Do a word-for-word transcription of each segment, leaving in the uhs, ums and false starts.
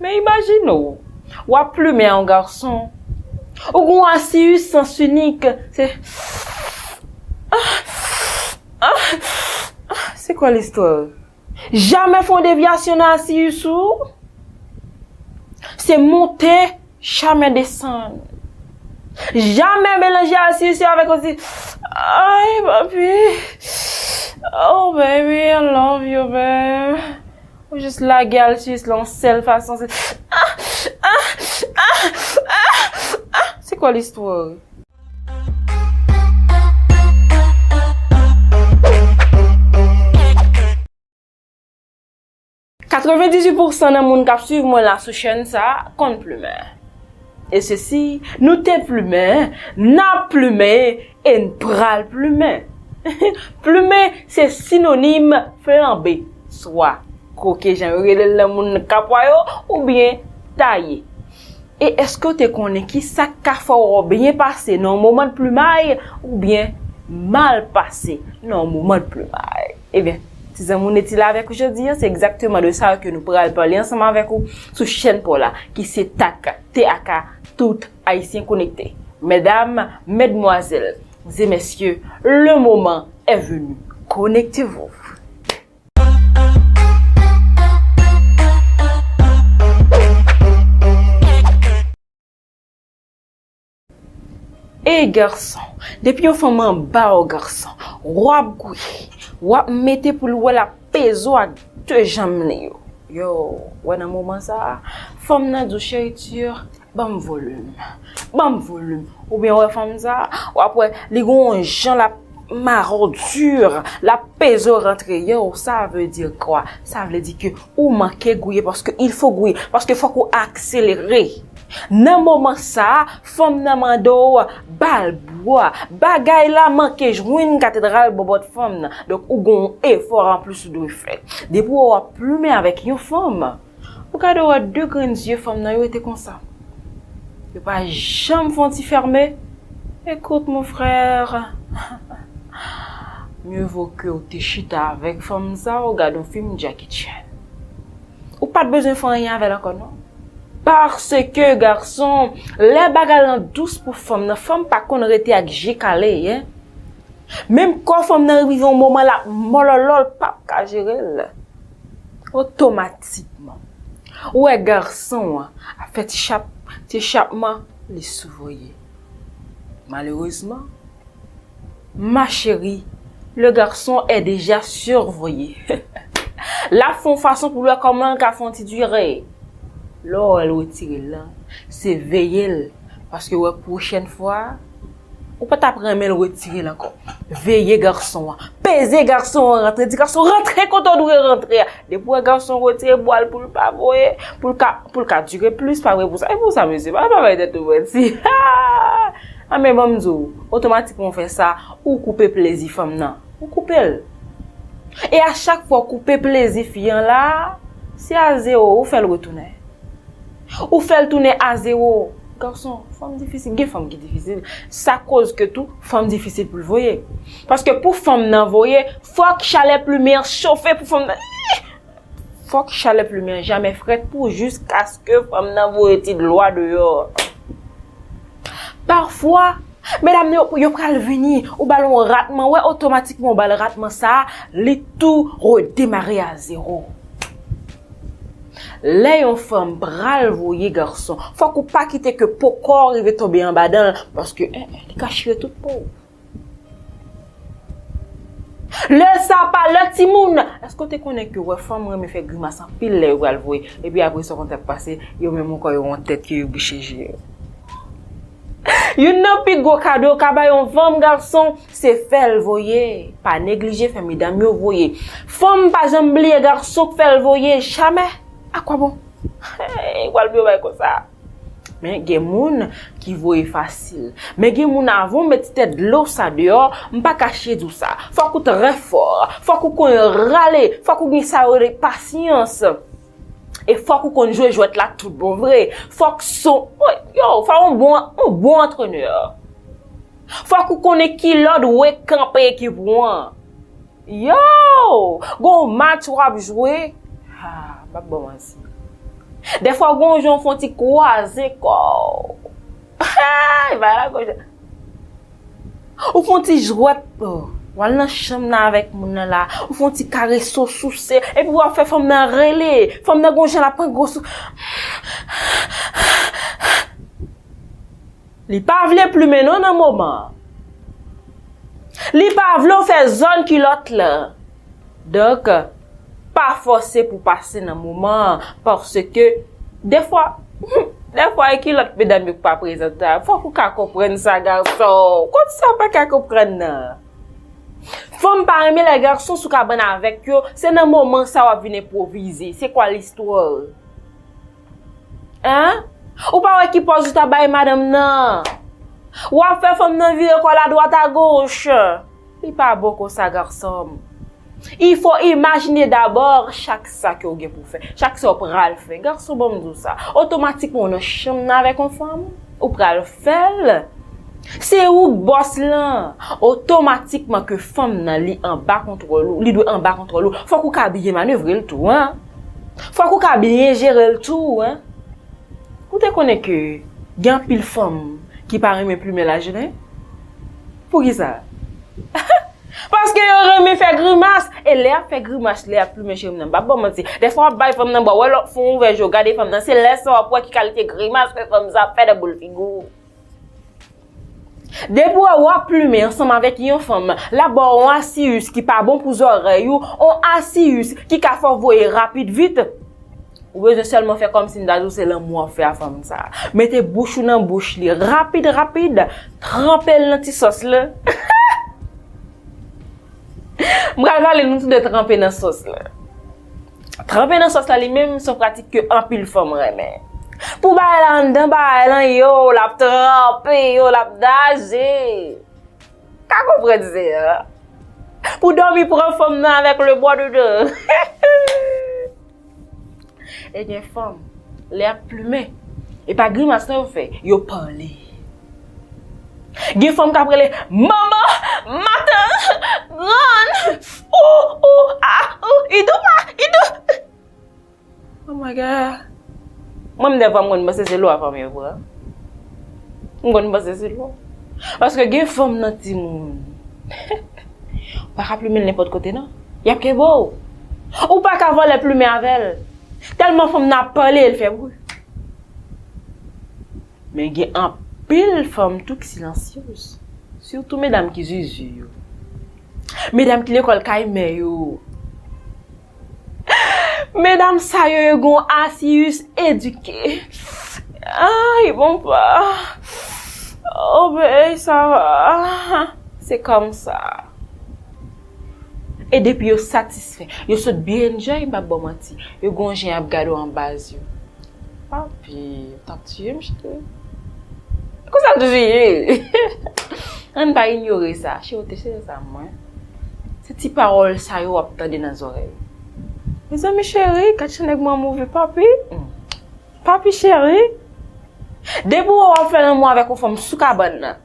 Men imajine w, w ap plimen a yon gason. Ou gen yon asiyis sans inik. Se, ah, ah, ah, se kwa listwa? Jamè fè yon devyasyon nan asiyis ou. Se monte, jamè desann. Jamè melanje asiyis yo avèk yon ti, "Ay, papi. Oh, baby, I love you, babe." Ou jis lage asiyis lan yon sèl fason, se, ah, ah, ah, ah, ah. Se kwa listwa? Katrevendizuit pousan nan moun k ap swiv mwen la sou chèn sa a konn plimen. E sesi, nou te plimen, n ap plimen e n pral plimen. Plimen se sinonim flanbe, swa koke jan yo rele l nan moun Kapwa yo, oubyen taye. E èske w te konnen ki sa k ka fè w byen pase nan yon moman de plimay oubyen mal pase nan yon moman de plimay? Ebyen, ti zanmi w Neti la avèk ou jodi a, se egzakteman de sa ke nou pral pale ansanm avèk ou sou chèn pa w la, ki se tak, T A K, tout Ayisyen konekte. Mesdames, mesdemoiselles et messieurs, le moment est venu. Connectez-vous. Ey gason, depi yon fanm anba w gason, w ap gouye, w ap mete pou l wè l ap peze w ak de janm li yo. Yo, wè nan moman sa a, fanm nan di w, "Cheri, tu, ban m volim, ban m volim." Oubyen wè fanm sa a, w ap wè, li gon yon jan l ap marodi, l ap peze w rantre. Yo, sa vle di kwa? Sa vle di ke ou manke gouye, paske il faut gouye, paske fòk ou akselere. Nan moman sa a, fanm nan mande w ba l bwa. Bagay la manke jwenn katedral bòbòt fanm nan. Donk, ou gen yon efò anplis ou dwe fè. Depi w ap plimen avèk yon fanm, ou gade w wè de grenn zye fanm nan yo rete konsa. Yo pa janm fè yon ti fèmen. Écoute, mon frère, mieux vaut ke w te chita avèk fanm sa, ou gade yon fim Jackie Chan. Ou pa t bezwen fè anyen avè l ankò, non. Paske, gason, lè bagay lan dous pou fanm nan, fanm pa konn rete ak je kale, en. Menm kò fanm nan rive yon moman l ap mòlòlò, l p ap ka jere l. Otomatikman, ou wè gason an ap fè ti chap, ti chapman, li sou voye. Malerezman, ma chérie, le garçon est déjà survoyé. L ap fè yon fason pou l wè kòman l ka fè yon ti dire. Lè w wè l retire l lan, se veye l, paske w wè pwochèn fwa, ou pa t ap renmen l retire l ankò. Veye gason an. Peze gason an rantre. Di gason rantre kote w dwe rantre a. Depi w wè gason retire bwa l pou l pa voye, pou l ka, pou l ka dire plis, pa vre pou sa. E pou sa, mesye, pa, pa bay tèt nou manti. A, men ban m di w, otomatikman w fè sa, ou koupe plezi fanm nan. Ou koupe l. E a chak fwa w koupe plezi fi an la, se a zewo, ou fè l retounen. Ou fè l tounen a zewo. Gason, fanm difisil. Gen fanm ki difisil. Sa koz ke tou, fanm difisil pou l voye. Paske pou fanm nan voye, fòk chalè plimen an chofe pou fanm nan. Fòk chalè plimen an jamè frèt pou jiskaske fanm nan voye ti dlo a deyò. Pafwa, medam yo, yo pral vini, ou ba l yon ratman, wè, otomatikman ou ba l ratman sa a, li tou redemare a zewo. Lè yon fanm pral voye gason, fòk ou pa kite ke po kò w rive tonbe anba dan l, paske, en, en, li ka chire tout po w. Lè sa pa lè timoun, èske w te konnen ke wè fanm renmen fè grimas anpil lè yo pral voye, epi apre sa w konn sa k pase, yo menm ankò yo wont tèt yo, yo bouche je yo. Youn nan pi gwo kado w ka bay yon fanm gason, se fè l voye. Pa neglije fè medam yo voye. Fanm pa janm bliye gason k fè l voye, jamè. Akwabon? Hey, pral byen bay konsa. Men gen moun ki voye fasil. Men gen moun, avan w met ti tèt dlo sa deyò, m pa kache di w sa. Fòk ou trè fò. Fòk ou konn rale. Fòk ou gen sa yo rele pasyans. E fòk ou konn jwe jwèt la tout bon vre. Fòk son, yo, fòk yon bon, yon bon antrenè. Fòk ou konnen ki lòd ou kanpe ekip ou an. Yo! Gon match w ap jwe. Ha, m ap ba w manti. Dèfwa, w gen yon jan w fè yon ti kwaze kò w. Ay, bay la gòj. Ou fè yon ti jwèt, oh, w al nan chanm nan avèk moun nan la, ou fè yon ti karese, w souse, epi w ap fè fanm nan rele. Fanm nan gen yon jan l ap pran gwo sou. Li pa vle plimen non nan moman an. Li pa vle w fè zòn kilòt la. Donk, pa fòse pou pase nan moman an, paske dèfwa, dèfwa e kilòt medam yo k pa prezante a, fòk ou ka konprann sa, gason. Kot sa w pa ka konprann nan? Fanm pa renmen lè gason sou kabann avèk yo, se nan moman sa w ap vin enpwovize. Se kwa listwa? Hein? Ou pa wè ki pòz ou ta bay madanm nan? W ap fè fanm nan vire kò l adwat agoch. Li pa bon konsa, gason m. Il faut imaginer d'abord chak sa ke w gen pou fè, chak sa w pral fè. Gason, ban m di w sa. Otomatikman, w nan chanm nan avèk yon fanm, ou pral fè l. Se ou k bòs lan. Otomatikman ke fanm nan, li anba kontwòl ou, li dwe anba kontwòl ou. Fòk ou ka byen manevre l tou, hein. Fòk ou ka byen jere l tou, hein. Ou te konnen ke gen anpil fanm ki pa renmen plimen lajenen? Poukisa? Paske yo renmen fè grimas. E lè y ap fè grimas, lè y ap plimen cheri m nan, m p ap ba w manti. Dèfwa w ap bay fanm nan bwa, w wè lòt fè yon ouvè je, w gade fanm nan, se lè sa w ap wè ki kalite grimas ke fanm sa ap fè nan boul figi w. Depi w wè w ap plimen ansanm avèk yon fanm, l ap ba w yon asiyis ki pa bon pou zòrèy ou, yon asiyis ki ka fè w voye rapid vit. Ou bezwen sèlman fè kòmsi m ta di w se lanmou w ap fè a fanm sa. Mete bouch ou nan bouch li rapid, rapid, tranpe l nan ti sòs la. M pral pale nou tou de tranpe nan sòs la. Tranpe nan sòs la li menm, se yon pratik ke anpil fanm renmen. Pou bagay la anndan bagay lan, yo, l ap tranpe, yo, l ap naje. Ka konprann se, hein? Pou dòmi pran fanm nan avèk le bò dedan. E gen fanm, lè y ap plimen, e pa grimas non yo fè, yo pale. Gen fanm k ap rele, manman, matant, grann, ou, ou, a, ou, idou pa, idou. Oh my God. Mwen, m dèfwa m konn panse se lwa fanm yo pran. M konn panse se lwa. Paske gen fanm nan timoun. Ou pa ka plimen l nenpòt kote, non. Y ap kenbe w. Ou pa ka vòlè plimen avè l. Tèlman fanm nan ap pale, l fè bri. Men gen anpil fanm tou ki silansyez. Sitou medam ki zuzu yo. Medam ki lekòl kay mè yo. Medam sa yo, yo gon asiyis edike. Ay, bon pa. Oh, babe, sa va. Se kòmsa. E depi yo satisfè, yo sot byen enjoy, m p ap ba w manti. Yo gon jan y ap gade w an baz yo. Papi, ou t ap tiye m, cheri. Konsa l toujou ye. Ann pa inyore sa. Cheri, ou te cheri sa mwen. Se ti pawòl sa yo w ap tande nan zòrèy. Mezanmi cheri, gad jan nèg mwen move, papi. Mm. Papi cheri. Depi w wè w ap fè lanmou avèk yon fanm sou kabann nan,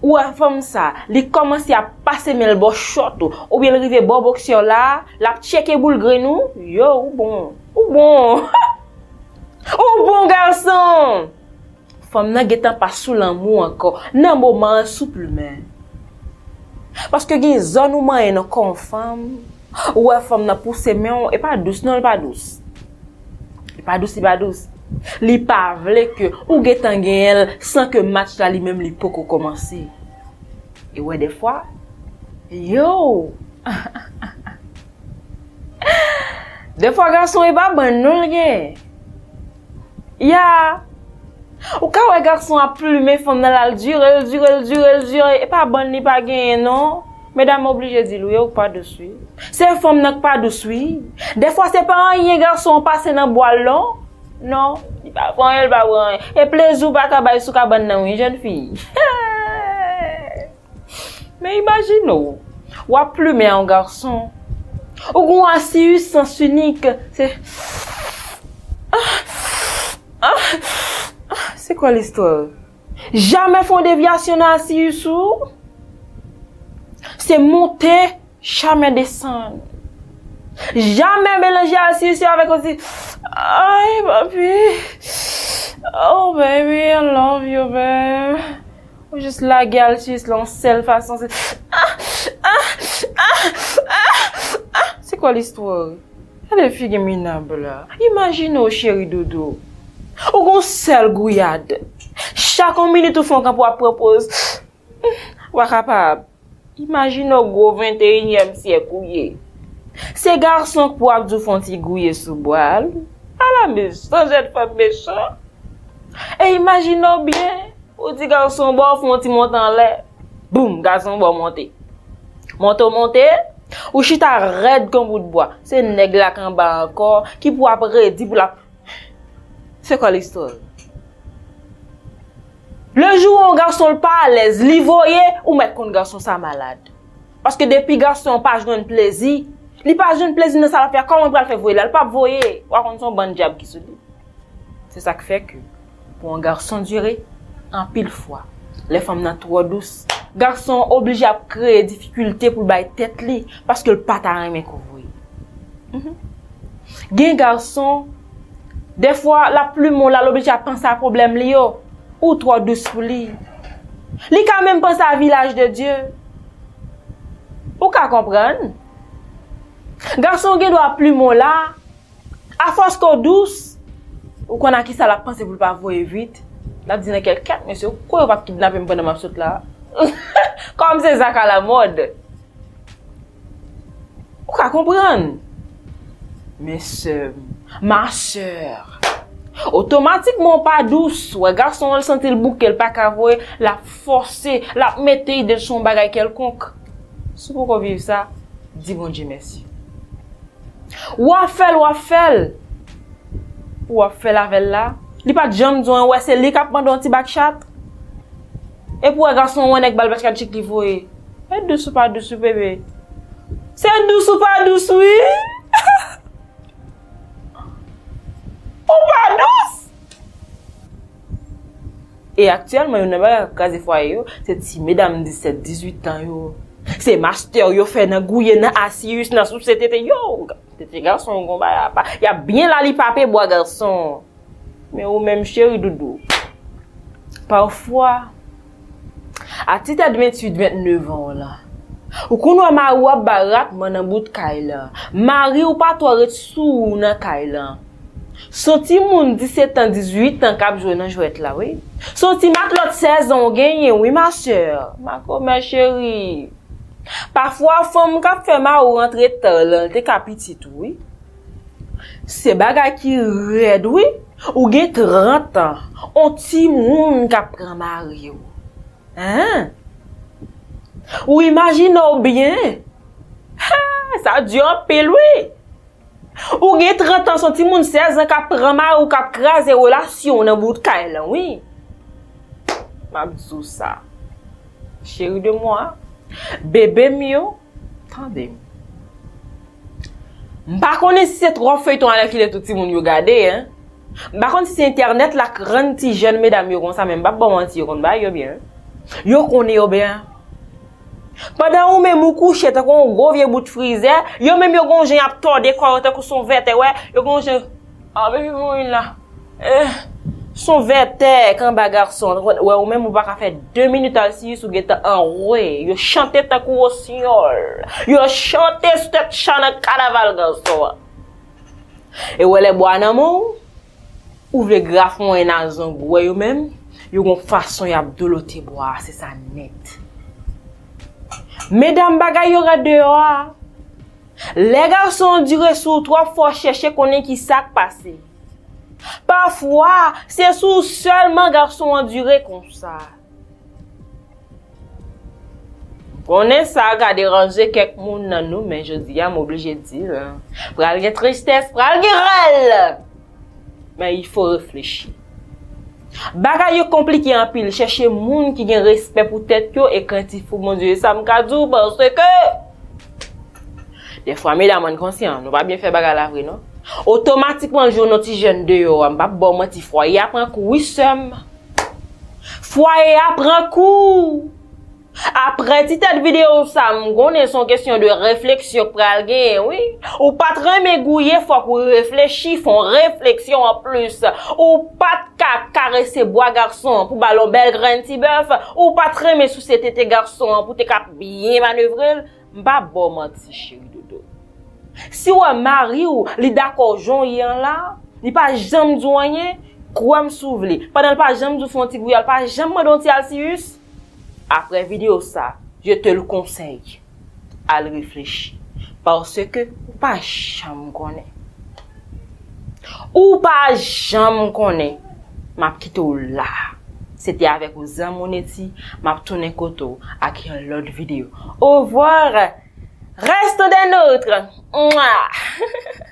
ou wè fanm sa, li kòmanse ap pase men l bò chòt ou, oubyen l rive bò boksè w la, l ap tcheke boul grenn ou, yo, ou bon. Ou bon. Ou bon, gason. Fanm nan gentan pa sou lanmou ankò. Nan moman an, souple, men. Paske gen zòn ou manyen nan kò yon fanm, ou wè fanm nan pouse men w, e pa dous, non, l pa dous. Li pa dous, li pa dous. Li pa vle ke ou gentan genyen l san ke match la li menm li poko kòmanse. E wè dèfwa, yo! Dèfwa gason e pa bann non l gen. Ya! Ou ka wè gason ap plimen fanm nan, l al dire l, dire l, dire l, dire l. E pa bann li pa genyen non. Medam oblije di l wi, ou pa dous wi. Se fanm nan k pa dous wi. Dèfwa se pa anyen gason an pase nan bwa l non. Non, li pa pran anyen, li pa pran anyen. E plezi w pa ka bay sou kabann nan wi, jèn fi. Men imajine w, w ap plimen a yon gason. Ou gon asiyis sans inik. Se, ah, ah, ah, se kwa listwa? Jamè fè yon devyasyon nan asiyis ou. Se monte, jamè desann. Jamè melanje asiyis yo avèk yon ti, Ay, papi. Oh, baby, I love you, babe. Ou jis lage al sou Isla yon sèl fason, se ah, ah, ah, ah, ah. Se kwa listwa? Gade figi minab la. Imajine w, cheri doudou. Ou gon sèl gouyad. Chak yon minit ou fè yon kanpe w ap pran poz. W pa kapab. Imajine w gwo venteyinyèm syèk ou ye. Se gason k pou ap di w fè yon ti gouye sou bwa l. Ala mechan, jèn fanm mechan. E imajine w byen, ou di gason ba w fè yon ti monte anlè. Boum, gason ba w monte. Monte w monte, ou chita rèd kon bout bwa. Se nèg la k anba ankò ki pou ap redi pou l ap Se kwa listwa? Le jou yon gason l pa alèz, li voye, ou mèt konn gason sa malad. Paske depi gason an pa jwenn plezi, li pa jwenn plezi nan sa l ap fè a, kòman l pral fè voye la? L p ap voye. W a konn se yon bann dyab ki sou li. Se sa k fè ke pou yon gason dire, anpil fwa, lè fanm nan twò dous, gason an oblije ap kreye difikilte pou l bay tèt li, paske l pa ta renmen kouvri. Mhm. Gen gason, dèfwa, l ap plimen w la, l oblije ap panse a pwoblèm li yo. Ou twò dous pou li. Li ka menm panse a vilaj de Dye. Ou ka konprann? Gason gen dwa plimen w la, afòs ke w dous, ou konn a kisa l ap panse pou l pa voye vit. L ap di nan kè l, kèt, mesye, ou kwè yo p ap kidnape m pandan m ap sot la? Kòm se Zak alamòd. Ou ka konprann. Men sè m, ma sè, otomatikman w pa dous, wè gason an l santi l bouke, l pa ka voye, l ap fòse, l ap mete ide l sou yon bagay kèlkonk. Si w poko viv sa, di Bondye mèsi. W ap fè l, w ap fè l. W ap fè l avè l la. Li pa t janm di w anyen, w wè se li k ap mande yon ti bak chat. Epi w wè gason an wè nèg ba l bak chat chik li voye. E dous ou pa dous wi bebe. Se dous ou pa dous wi. Ou pa dous. E aktyèlman, youn nan bagay k ap kraze fwaye yo, se ti medam disèt, dizuit tan yo. Se mastè yo fè nan gouye, nan asiyis, nan souse tete yo. Tete gason yo gon bagay apa. Y ap byen lalipape bwa gason. Men ou menm cheri doudou. Pafwa, a ti tèt venntuit, vennnevan w la, ou konn wè mari w ap bay ratman nan bout kay la. Mari w pa twò ret sou ou nan kay la. Se yon timoun disèt an, dizuit an k ap jwe nan jwèt la, wi. Se yon ti matlòt sèz an w genyen, wi, ma sè. Ma komè cheri. Pafwa, fanm k ap fè mari w rantre ta lan, li te ka pitit ou, wi. Se bagay ki rèd, wi. Ou gen trant an, on timoun k ap pran mari w. Hein? Ou imajine w byen. Ha! Sa di anpil, wi. Ou gen trant an, se yon timoun sèz an k ap pran mari w, k ap kraze relasyon w nan bout kay lan, wi. M ap di w sa. Chérie de moi, bebe m yo, tande m. M pa konnen si se twòp feyton alèkile tout timoun yo gade, en. M pa konn si se entènèt la k rann ti jèn medam yo konsa, men m p ap ba w manti, yo konn bagay yo byen. Yo konnen yo byen. Pandan ou menm ou kouche tankou yon gwo vye bout frizè, yo menm yo gon jan y ap tòde kò yo tankou se yon vètè, wè, yo gon jan, ah, baby mouri la. Eh, se yon vètè k anba gason an, wè, ou menm ou pa ka fè de minit asiyis ou gentan anwe. Yo chante tankou wosinyòl. Yo chante sou tèt chan nan kanaval gason an. E wè lè bwa nan men w, ou vle grafonyen nan zong ou, wè yo menm, yo gon fason y ap dolote bwa a, se sa nèt. Medam, bagay yo rèd deyò a. Lè gason an dire sou ou twòp, fò w chèche konnen ki sa k pase. Pafwa, se sou ou sèlman gason an dire konsa. M konnen sa ka deranje kèk moun nan nou, men jodi a, m oblije di l. Pral gen tristès, pral gen rèl. Men il faut réfléchir. Bagay yo konplike anpil. Chèche moun ki gen respè pou tèt yo e krentif pou Bondye. E sa m ka di w, paske dèfwa, medam, ann konsyan, nou pa byen fè bagay la vre, non. Otomatikman, l jwenn yon ti jèn deyò a, m p ap ba w manti, fwaye a pran kou, wi, sè m. Fwaye a pran kou. Apre ti tèt videyo sa, m konnen se yon kesyon de refleksyon k pral genyen, wi. Ou pa t renmen gouye, fòk ou reflechi, fè yon refleksyon anplis. Ou pa t ka karese bwa gason an pou ba l yon bèl grenn ti bèf. Ou pa t renmen souse tete gason an pou te ka byen manevre l. M pa ba w manti, cheri doudou. Si w wè mari w, li dakò jan w ye an la, li pa janm di w anyen, kwè m si w vle. Pandan l pa janm di w fè yon ti gouyad, l pa janm mande w yon ti alsiyis, apre videyo sa, je te le conseille, al reflechi. Paske ou pa janm konnen. Ou pa janm konnen. M ap kite w la. Se te avèk ou zanmi w Neti, m ap tounen kote w ak yon lòt videyo. Au revoir. Restons des nôtres. Mwa.